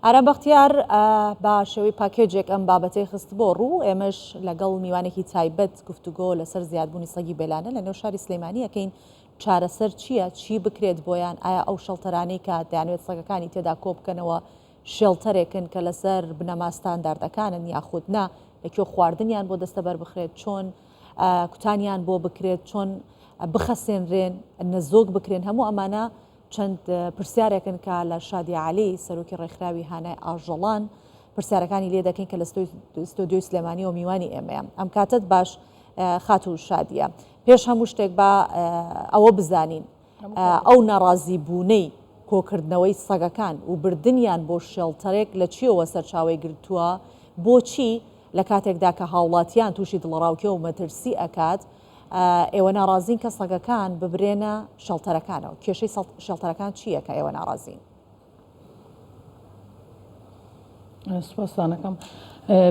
ئارام بەختیار بە شێوەی پاکێجێک ئەم بابەتەی خستبۆ ڕوو، ئێمەش لەگەڵ میوانێکی تایبەت گفتوگۆ لەسەر زیادبوونی سەگی بێلانە لە نێو شاری سلێمانی ئەکەین، چارەسەر چییە؟ چی بکرێت بۆیان؟ ئایا ئەو shelter انەی کە دەیانوێت سەگەکانی تێدا کۆبکەنەوە shelter ێکن کە لەسەر بنەما ستانداردەکانن یاخود نا؟ لە کوێ خواردنیان بۆ دەستەبەر بخرێت؟ چۆن کوتانیان بۆ بکرێت؟ چۆن بخەسێنرێن؟ نەزۆک بکرێن؟ هەموو ئەمانە چەند پرسیارێکن کە لە شادیە عەلی، سەرۆکی ڕێکخراوی هانای ئاژەڵان پرسیارەکانی لێ دەکەین کە لە ستۆدیۆی سلێمانیەوە میوانی ئێمەیە. ئەم کاتەت باش خاتوو شادیە. پێش هەموو شتێک با ئەوە بزانین ئەو ناڕازیبوونەی کۆکردنەوەی سەگەکان و بردنیان بۆ shelter ێک لە چیەوە سەرچاوەی گرتووە، بۆچی لە کاتێکدا کە هاوڵاتیان تووشی دڵەڕاوکێ و مەترسی ئەکات ئێوە ناڕازین کە سەگەکان ببرێنە shelter ەکانەوە؟ کێشەی shelter ەکان چییە کە ئێوە ناڕازین؟ سپاستان ئەکەم.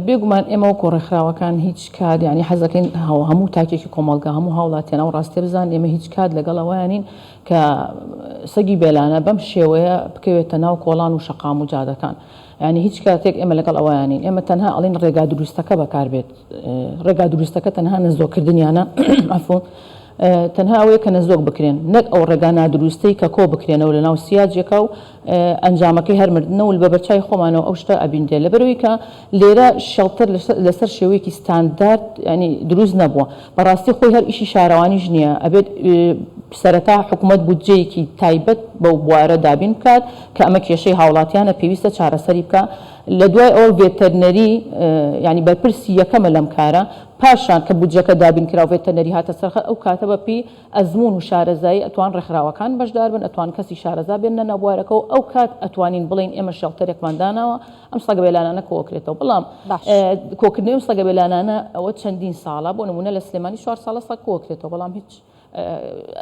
بێگومان ئێمە وەکو ڕێکخراوەکان هیچ کات یعنی حەزەکەین هەموو تاکێکی کۆمەڵگا هەموو هاوڵاتیان ئەو ڕاستیە بزان ئێمە هیچ کات لەگەڵ ئەوەیانین کە سەگی بێلانە بەم شێوەیە بکەوێتە ناو کۆڵان و شەقام و جادەکان یعنی هیچ کاتێک ئێمە لەگەڵ ئەوەیانین ئێمە تەنها ئەڵین ڕێگا دروستەکە بەکاربێت ڕێگا دروستەکە تەنها نەزۆکردنیانە عەفو تەنها ئەوەیە کە نەزۆک بکرێن نەک ئەو ڕێگا نادروستەی کە کۆ بکرێنەوە لەناو سیاجێکا و ئەنجامەکەی هەر مردنە و بە بەرچاوی خۆمانەوە ئەو شتە ئەبینرێ لەبەرئەوەی کە لێرە shelter لەسەر شێوەیەکی ستاندارد یانی دروست نەبووە بەڕاستی خۆی هەر ئیشی شارەوانیش نییە ئەبێت سەرەتا حکوومەت بودجەیەکی تایبەت بەو بوارە دابین بکات کە ئەمە کێشەی هاوڵاتیانە پێویستە چارەسەری بکا لە دوای ئەوە ڤێتەرنەری یانی بەرپرسی یەکەمە لەم کارە، پاشان کە بودجەکە دابین کرا و ڤێتەرنەری هاتە سەر خەت ئەو کاتە بە پێی ئەزموون و شارەزایی ئەتوان ڕێکخراوەکان بەشدار بن ئەتوان کەسی شارەزا بێننە ناو بوارەکە و ئەو کات ئەتوانین بڵێین ئێمە shelter ێکمان داناوە ئەم سەگە بێلانانە کۆئەکرێتەوە بەڵام باش. کۆکردنەوەی ئەم سەگە بێلانانە ئەوە چەندین ساڵە بۆ نموونە لە سلێمانی چوار ساڵە سەگ کۆئەکرێتەوە بەڵام هیچ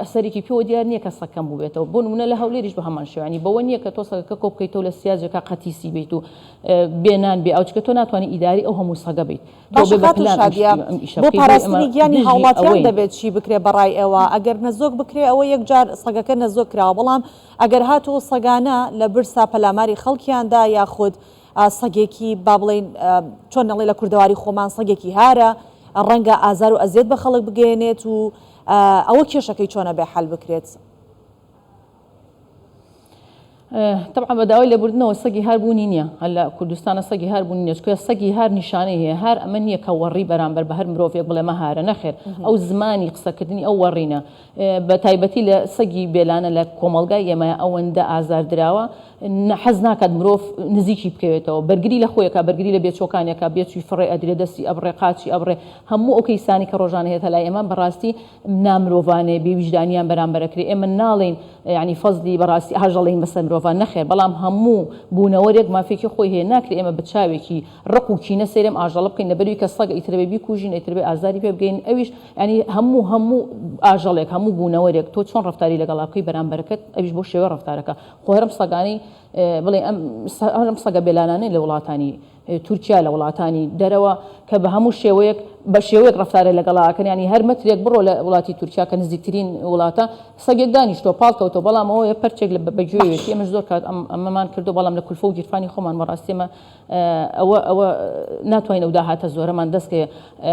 ئەسەرێکی پێوە دیار نییە کە سەگ کەم بووبێتەوە بۆ نمونە لە هەولێریش بە هەمان شێوە ینی بەوە نییە کە تۆ سەگەکە کۆ بکەیتەوە لە سیاجێکا قەتیسی بیت و بێ نان بێ ئاو چونکە تۆ ناتوانانی ئیداری ئەو هەموو سەگە بیت تۆ باشە بێ بە خاتوو پلان ئەم شادیە ئەم ئیشە بۆ بکەی بۆیە ئێمە پاراستنی گیانی دژی هاوڵاتیان ئەوەین. دەبێت چی بکرێ بەڕای ئێوە ئەگەر نەزۆک بکرێ ئەوە یەکجار سەگەکە نەزۆک کراوە بەڵام ئەگەر هاتوو ئەو سەگانە لە برسا پەلاماری خەڵکیان دا یاخود سەگێکی با بڵێین چۆن ئەڵێ لە کوردەواری خۆمان سەگێکی هارە ڕەنگە ئازار و ئەزیەت بە خەڵک بگەیەنێت و ئەوە کێشەکەی چۆنە بێ حەل بکرێت؟ تەبعەن بە داوای لێبوردنەوە سەگی هار بوونی نییە هەر لە کوردستانە سەگی هار بوونی نییە چونکە سەگی هار نیشانەی هەیە هار ئەمە نییە کە وەڕی بەرامبەر بە هەر مرۆڤێک بڵێ مە هارە نەخێر ئەو زمانی قسەکردنی ئەو وەڕینە بە تایبەتی لە سەگی بێلانە لە کۆمەڵگای ئێمە ئەوەندە ئازار دراوە حەز ناکات مرۆڤ نزیکی بکەوێتەوە بەرگری لە خۆیەکە بەرگری لە بێچۆکانێکە بێچوی فڕێ ئەدرێ دەستی ئەبڕێ قاچی ئەبڕێ هەموو ئەو کەیسانی کە ڕۆژانە هێتە لای ئێمە بەڕاستی نامرۆڤانەیە بێ ویژدانیان بەرامبەر ئەکرێ ئێمە ناڵێین یانی فەزلی بەڕاستی ئاژەڵین بەسەر مرۆڤا نەخێر بەڵام هەموو بوونەوەرێک مافێکی خۆی هەیە ناکرێ ئێمە بە چاوێکی ڕق و کینە سەیری ئەم ئاژەڵە بکەین لەبەروی کە سەگە ئیتر ئەبێ بیکوژین ئیتر ئەبێ ئازاری پێ بگەین ئەویش یانی هەموو هەموو ئاژەڵێک هەموو بوونەوەرێک تۆ چۆن ڕەفتاری لەگەڵا بکەی بەرامبەرەکەت ئەویش بەو شێوەیە ڕەفتارەکا خۆ هەر ئەم سەگانەی بڵێ ئەم هەر ئەم سەگە بێلانانەی لە وڵاتانی تورکیا لە وڵاتانی دەرەوە کە بە هەموو شێوەیەک بە شێوەیەک ڕەفتارە لەگەڵا ئەکەن یانی هەر مەترێک بڕۆ لە وڵاتی تورکیا کە نزیکترین وڵاتە سەگێک دانیشتووە پاڵ کەوتووە بەڵام ئەوەیە پەرچێک لە بە گوێیەتی ئێمەش زۆر کات ئەم ئەمەمان کردو بەڵام لە کولفە و گیرفانی خۆمان بەڕاستی ئێمە ئەوە ئەوە ناتوانین ئەو داهاتە زۆرەمان دەست کەوێ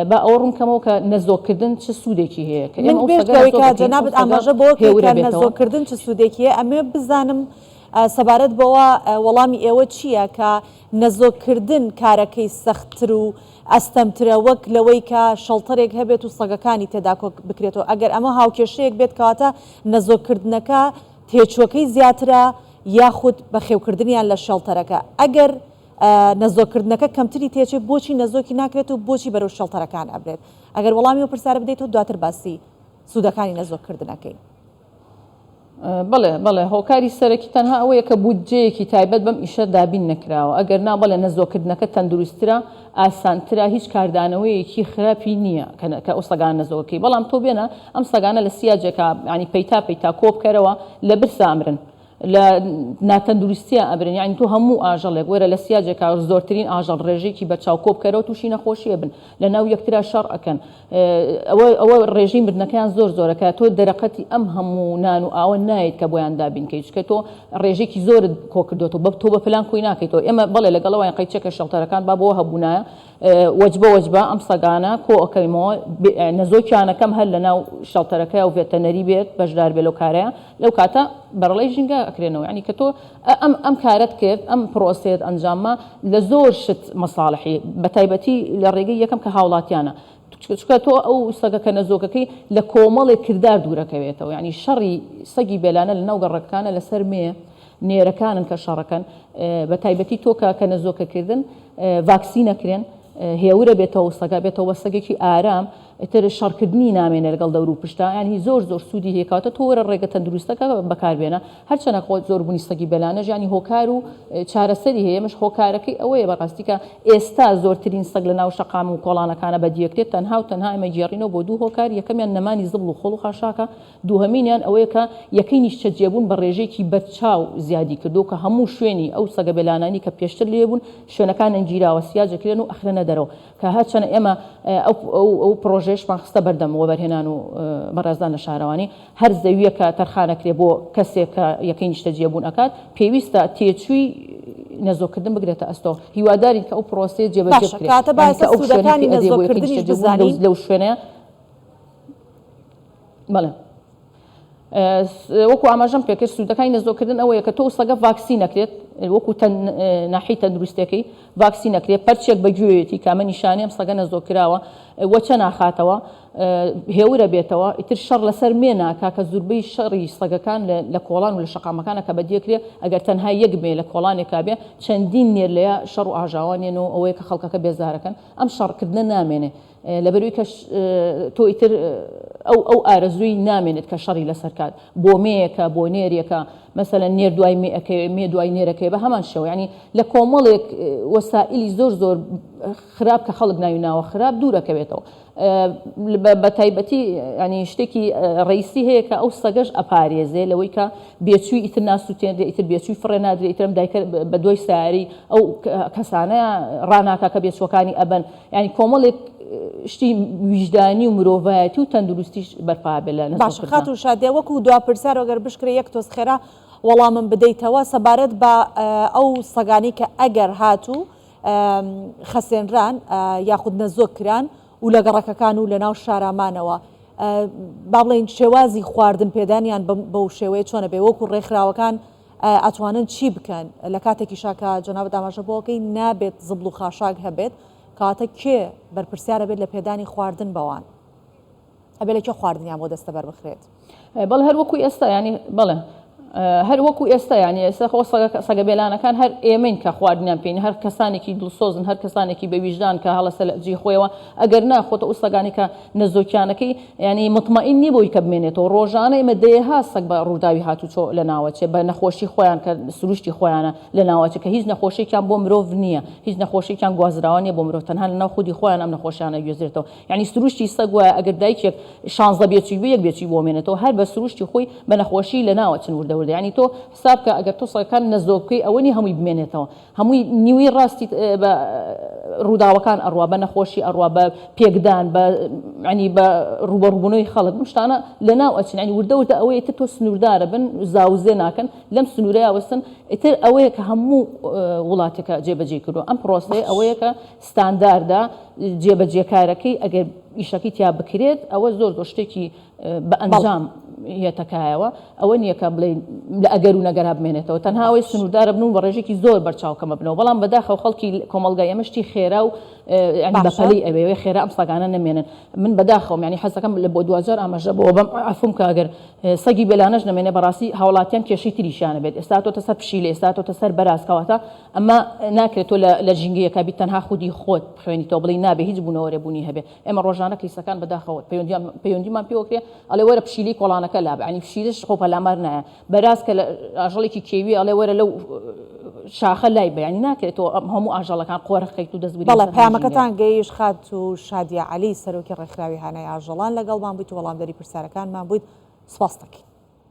با ئەوە ڕوون کەمەوە کە نەزۆککردن چ سوودێکی هەیە کە من ئێمە ئەو پێش سەگە لەوەی نەزۆک کە ئەکەین ئەو جەنابت سەگە ئاماژە بەوە کرد هێورە کە بێتەوە. نەزۆککردن چ سوودێکی هەیە ئەمەوێ بزانم سەبارەت بەوە وەڵامی ئێوە چییە کە نەزۆککردن کارەکەی سەختتر و ئەستەمترە وەک لەوەی کە shelter ێک هەبێت و سەگەکانی تێدا کۆ بکرێتەوە ئەگەر ئەمە هاوکێشەیەک بێت کەواتە نەزۆککردنەکە تێچووەکەی زیاترە یاخود بەخێوکردنیان لە shelter ەکە ئەگەر نەزۆککردنەکە کەمتری تێچێت بۆچی نەزۆکی ناکرێت و بۆچی بەرەو shelter ەکان ئەبرێت ئەگەر وەڵامی ئەو پرسیارە بدەیتەوە دواتر باسی سوودەکانی نەزۆککردنەکەین. بەڵێ بەڵێ هۆکاری سەرەکی تەنها ئەوەیە کە بودجەیەکی تایبەت بەم ئیشە دابین نەکراوە ئەگەر نا بەڵێ نەزۆکردنەکە تەندروستترە ئاسانترە هیچ کاردانەوەیەکی خراپی نییە کە ئەو سەگانە نەزۆکەکەی بەڵام تۆ بێنە ئەم سەگانە لە سیاجێکا یانی پەیتا پەیتا کۆبکەرەوە لە برسا ئەمرن. لە ناتەندروستیا ئەمرن یانی تۆ هەموو ئاژەڵێک وەرە لە سیاجێکا زۆرترین ئاژەڵ ڕێژەیەکی بەرچاو کۆ بکەرەوە تووشی نەخۆشی ئەبن لە ناو یەکترا شەڕ ئەکەن ئەوە ئەوە ڕێژەی مردنەکەیان زۆر زۆرە کە تۆ دەرەقەتی ئەم هەموو نان و ئاوە نایت کە بۆیان دابین کەی چونکە تۆ ڕێژەیەکی زۆرت کۆ کردۆتەوە بە تۆ بە پلان کۆی ناکەیتەوە ئێمە بەڵێ لەگەڵ ئەوەین قەیچەکە shelter ەکان با بۆ هەبوونایە وەجبە وەجبە ئەم سەگانە کۆ ئەکەیمەوە نەزۆکیانەکەم هەر لەناو shelter ەکەیا و veterinary بێت بەشدار بێت لەو کارەیا لەو کاتە بەرەڵای ژینگە ئەکرێنەوە یانی کە تۆ ئەم ئەم کارەت کرد ئەم پرۆسەیەت ئەنجامما لە زۆر شت مەساڵحی بە تایبەتی لە ڕێگەی یەکەم کە هاوڵاتیانە چونکە تۆ ئەو سەگە کە نەزۆکەکەی لە کۆمەڵێک کردار دوورەکەوێتەوە یانی شەڕی سەگی بێلانە لەناو گەڕەکەکانە لەسەر مێ نێرەکانن کە شەڕەکەن بە تایبەتی تۆ کە کە نەزۆکە کردن ڤاکسین ئەکرێن هێورە بێتەوە سەگە بێتەوە بە سەگێکی ئارام ئیتر شەڕکردنی نامێنێ لەگەڵ دەور و پشتا یانی زۆر زۆر سوودی هەیە کەواتە تۆ وەرە ڕێگە تەندروستەکە بەکاربێنە هەرچەنە خۆ زۆربوونی سەگی بێلانەش یانی هۆکار و چارەسەری هەیە ئەمەش هۆکارەکەی ئەوەیە بەڕاستی کە ئێستا زۆرترین سەگ لە ناو شەقام و کۆڵانەکانە بەدیەکرێت تەنها و تەنها ئێمە گێڕینەوە بۆ دوو هۆکار یەکەمیان نەمانی زبڵ و خۆڵ و خاشاکە دووهەمینیان ئەوەیە کە یەکەی نیشتەجێبوون بە ڕێژەیەکی بەرچاو زیادی کردووە کە هەموو شوێنی ئەو سەگە بێلانانەی کە پێشتر لێ بوون شوێنەکانیان گیراوە سیاج ئەکرێن و ئەخرێنە دەرەوە کە هەرچەنە ئێمە ئەو ئەو پڕۆژەیەشمان خستە بەردەم وەبەرهێنان و بەڕێزان لە شارەوانی هەر زەوییەکە تەرخان ئەکرێ بۆ کەسێک کە یەکەی نیشتەجێبوون ئەکات پێویستە تێچووی نەزۆککردن بگرێتە ئەستۆ هیوادارین کە ئەو پڕۆسەیە جێبەجێ باشە بکرێ کەواتە با یانی ئێستا کە ئەو شوێنەی سوودەکانی پێ ئەدرێ بۆ یەکەی نەزۆککردنیش نیشتەجێبوون لەو بزانین. لەو شوێنەیە بەڵێ. وەکو ئاماژەم پێکرد سوودەکانی نەزۆککردن ئەوەیە کە تۆ سەگە ڤاکسین نەکرێت وەکو ناحی تەندروستەکەی ڤاکسین نەکرێت پەرچێک بە گوێیەتی کامە نیشانەی ئەم سەگە نەزۆک کراوە وەچە ناخاتەوە هێورە بێتەوە ئیتر شەڕ لەسەر مێ ناکا کە زوربەی شەڕی سەگەکان لە کۆڵان و لە شەقامەکانە کە بەدیەکرێ ئەگەر تەنها یەک مێ لە کۆڵانێکا بێ چەندین نێر لەیە شەڕ و ئاژاوانێن و ئەوەیە کە خەڵکەکە بێزارەکەن ئەم شەڕکردنە نامێنێ لەبەروی کە تۆ ئیتر ئەو ئەو ئارەزووی نامێنێت کە شەڕی لەسەر کات بۆ مێیەکە بۆ نێرێکە مەسەلەن نێر دوای مێ ئەکەوێ مێ دوای نێرەکەی بە هەمان شێوە یعنی لە کۆمەڵێک وەسائلی زۆر زۆر خراپ کە خەڵک ناوی ناوە خراپ دوورەکەوێتەوە بە تایبەتی ینی شتێکی ڕئیسی هەیە کە ئەو سەگەش ئەپارێزێ لەوەی کە بێچووی ئیتر ناسووتێنرێ ئیتر بێچووی فڕێ نادرێ ئیترم دایکە بە دوای ساری ئەو کەسانە ڕاناکە کە بێچوەکانی ئەبن یانی کۆمەڵێک شتی ویژدانی و مرۆڤایەتی و تەندروستیش بەرپا بێ لە باشە نەزۆککردنا. خاتوو شادیە وەکو دوا پرسیار ئەگەر بشکرێ یەک تۆز خێرا وەڵامم بدەیتەوە سەبارەت بە ئەو سەگانەی کە ئەگەر هاتوو خەسێنران یاخود نەزۆک کران و لە گەڕەکەکان و لە ناو شارا مانەوە با بڵێین شێوازی خواردن پێدانیان بەو شێوەیە چۆنە بێ وەکو ڕێکخراوەکان ئەتوانن چی بکەن لە کاتێکیشا کە جەنابت ئاماژە بۆکەی نابێت زبڵ و خاشاک هەبێت کەواتە کێ بەرپرسیارە بێت لە پێدانی خواردن بەوان؟ ئەبێ لە کوێ خواردنیان بۆ دەستەبەر بخرێت؟ بەڵێ هەر وەکو ئێستا یانی بەڵێ هەر وەکو ئێستا یانی ئێستا خۆ سەگە بێلانەکان هەر ئێمەین کە خواردنیان پێین هەر کەسانێکی دڵسۆزن هەر کەسانێکی بە ویژدان کە هەڵەسە لە جێی خۆیەوە ئەگەر نا خۆتە ئەو سەگانی کە نەزۆکیانەکەی یانی مطمئین نییە بۆی کە بمێنێتەوە ڕۆژانە ئێمە دەیەها سەگ بە ڕووداوی هاتوچۆ لە ناوەچێ بە نەخۆشی خۆیان کە سروشتی خۆیانە لەناوەچێت کە هیچ نەخۆشیەکیان بۆ مرۆڤ نییە هیچ نەخۆشیەکیان گوازراوە نییە بۆ مرۆڤ تەنها لەناو خودی خۆیان ئەم نەخۆشیانە ئەگوێزرێتەوە یعنی سروشتی سەگ وایە ئەگەر دایکێک شانزە بێچوی بێ یەک بێچوی بۆ مێنێتەوە هەر بە سروشتی خۆی بە نەخۆشی لەناوەچن وردە وردە یعنی تۆ حساب کە ئەگەر تۆ سەگەکان نەزۆک بکەی ئەوە نیە هەمووی بمێنێتەوە هەمووی نیوەی ڕاستی بە ڕووداوەکان ئەڕوا بە نەخۆشی ئەڕوا بە پێکدان بە ینی بە ڕوبەڕوبوونەوەی خەڵک بم شتانە لەناو ئەچن ینی وردە وردە ئەوەیە تر تۆ سنووردارە بن زاوزێ ناکەن لەم سنوورەیا وەستن ئیتر ئەوەیە کە هەموو وڵاتێکە جێبەجێی کردووە ئەم پرۆسەیە ئەوەیە کە ستانداردە جێبەجێکارەکەی ئەگەر ئیشەکەی تیا بکرێت ئەوە زۆر زۆر شتێکی بە ئەنجام یەتە کایەوە ئەوە نییە کە بڵێین لە ئەگەر و نەگەرا بمێنێتەوە تەنها ئەوەی سنووردارە بن و بە ڕێژێکی زۆر بەرچاو کەمە بنەوە بەڵام بەداخەوە خەڵکی کۆمەڵگای ئێمە شتی خێرا و یعنی بە پەلەی ئەوێ خێرا ئەم سەگانە نەمێنن من بەداخەوەم یعنی حەزەکەم لە بۆ دواجار ئاماژە بۆ بەم عەفوم کە ئەگەر سەگی بێلانەش نەمێنێ بەڕاستی هاوڵاتیان کێشەی تریشیانە بێت ئێستا تۆتە سەر پشیلە ئێستا تۆتە سەر بەراز کەواتە ئەمە ناکرێت تۆ لە ژینگەیەکە بیت تەنها خودی خۆت بخوێنیتەوە بڵێی نابێ هیچ بوونەوەرێ بوونی هەبێ ئێمە ڕۆژانە کەیسەکان بەداخەوە پەیوەندیان پەیوەندیمان پێوە کرێ ئەڵێ وەرە پشیلەی کۆڵانەکە لابە یانی پشیلەش خۆ پەلامار نایە بەراز کە لە ئاژەڵێکی کێوی ئەڵێ وەرە لەو شاخە لای بە یانی ناکرێت تۆ هەموو ئاژەڵەکان قۆرخ کەیت و دەست بگری بەڵێ لەسەر هەموو ژینگەیەک. پەیامەکەتان گەیشت خاتوو شادیە عەلی سەرۆکی ڕێکخراوی هانای ئاژەڵان لەگەڵمان بوویت و وەڵامدەری پرسیارەکانمان بوویت سوپاست دەکەین.